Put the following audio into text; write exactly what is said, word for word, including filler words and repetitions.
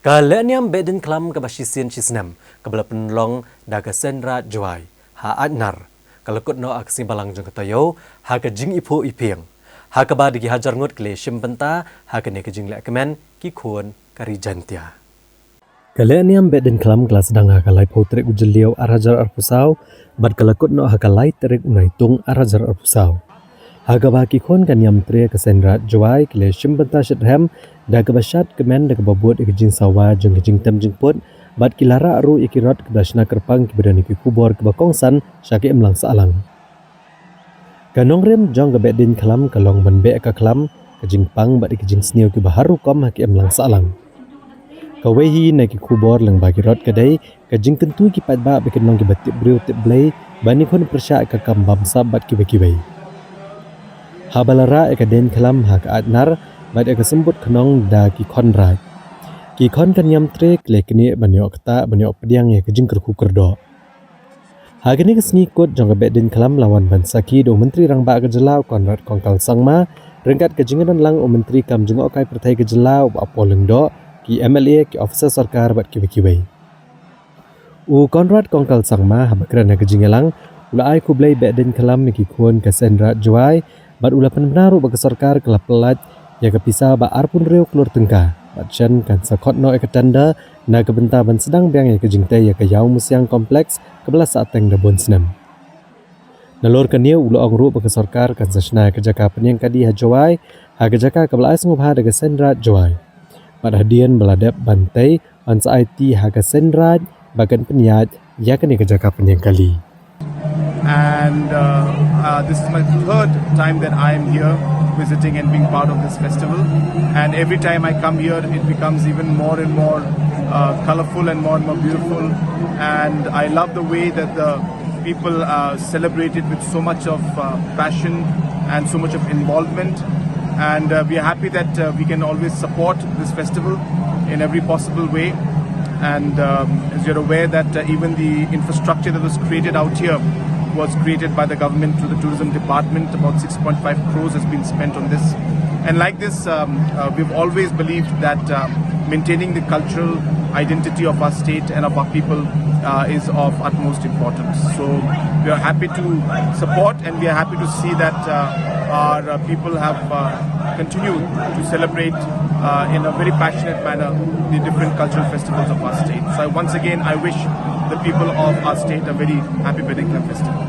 Ka lehniam Behdeiñkhlam kaba shisien shisnem kaba la pynlong da ka Seiñraij Jowai ha Aitnar ka la kut noh ha ka sngi Balang jong ka taïew ha ka jingiphuh iphieng. Ha kaba da ki hajar ngut ki la shim bynta ha kane ka jingleh kmen ki khun ka ri Jaintia. Ka lehniam Behdeiñkhlam ka la sdang ha ka laiphew tarik u Jylliew ar hajar arphew saw bad ka la kut noh ha ka lai tarik u Naitung ar hajar arphew saw. Ha kaba ki khun ka niam tre ka Seiñraij Jowai ki la shim bynta shitrhem da kaba shad kmen da kaba bud ïa ka jingsawa jong ka jingtem jingput bad ki la rah ruh ïa ki rot kiba shna kyrpang kiba don ïa ki khubor kiba kongsan sha ka imlang sahlang. Ka nongrim jong ka Behdeiñkhlam ka long ban beh ka khlam, ka jingpang bad ïa ka jingsniew kiba har rukom ha ka imlang sahlang. Kawei hi na ki khubor lyngba ki rot ka dei ka jingkyntu ïa ki paidbah ba kin long kiba tip briew tip Blei, ban ïakhun pyrshah ïa ka kam bamsap bad kiwei kiwei. Haba la rah ïa ka Deiñkhlam ha ka Aitnar bad ïa ka symbud khnong da ki khonraij, ki khun ka niam tre ki la knieh ban ïoh ktah ban ïoh pdiang ïa ka jingkyrkhu kyrdoh. Ha kane ka sngi kut jong ka Behdeiñkhlam la wan ban sakhi da u Myntri Rangbah ka jylla u Conrad Kongkal Sangma, ryngkat ka jingdon lang u Myntri kam jngohkai pyrthei ka jylla u Bah Paul Lyngdoh, ki M L A, ki officer sorkar bad kiwei kiwei. U Conrad Kongkal Sangma haba kren ha ka jingïalang u la ai khublei Behdeiñkhlam ïa ki khun ka Seiñraij Jowai bad u la pynbna ruh ba ka sorkar ka la pyllait ïa ka pisa ba arphew hynriew klur tyngka bad shen kan sa khot noh ïa ka tender na ka bynta ban sdang biang ïa ka jingtei ïa ka Ïawmusiang Complex kaba la sahteng da bun snem. Nalor kane u la ong ruh ba ka sorkar kan sa shna ïa ka jaka pynïeng kali ha Jowai, ha ka jaka kaba la ai sngewbha da ka Seiñraij Jowai. Bad hadien ba la dep ban tei yn sa aiti ha ka Seiñraij ba kan pynïaid ïa kane ka jaka pynïeng kali. And uh, uh, this is my third time that I am here visiting and being part of this festival. And every time I come here, it becomes even more and more uh, colorful and more and more beautiful. And I love the way that the people uh, celebrate it with so much of uh, passion and so much of involvement. And uh, we are happy that uh, we can always support this festival in every possible way. And um, as you're aware that uh, even the infrastructure that was created out here was created by the government through the tourism department. About six point five crores has been spent on this. And like this, um, uh, we've always believed that uh, maintaining the cultural identity of our state and of our people uh, is of utmost importance. So we are happy to support, and we are happy to see that uh, our uh, people have uh, continued to celebrate uh, in a very passionate manner the different cultural festivals of our state. So I, once again, I wish the people of our state a very happy Behdeiñkhlam festival.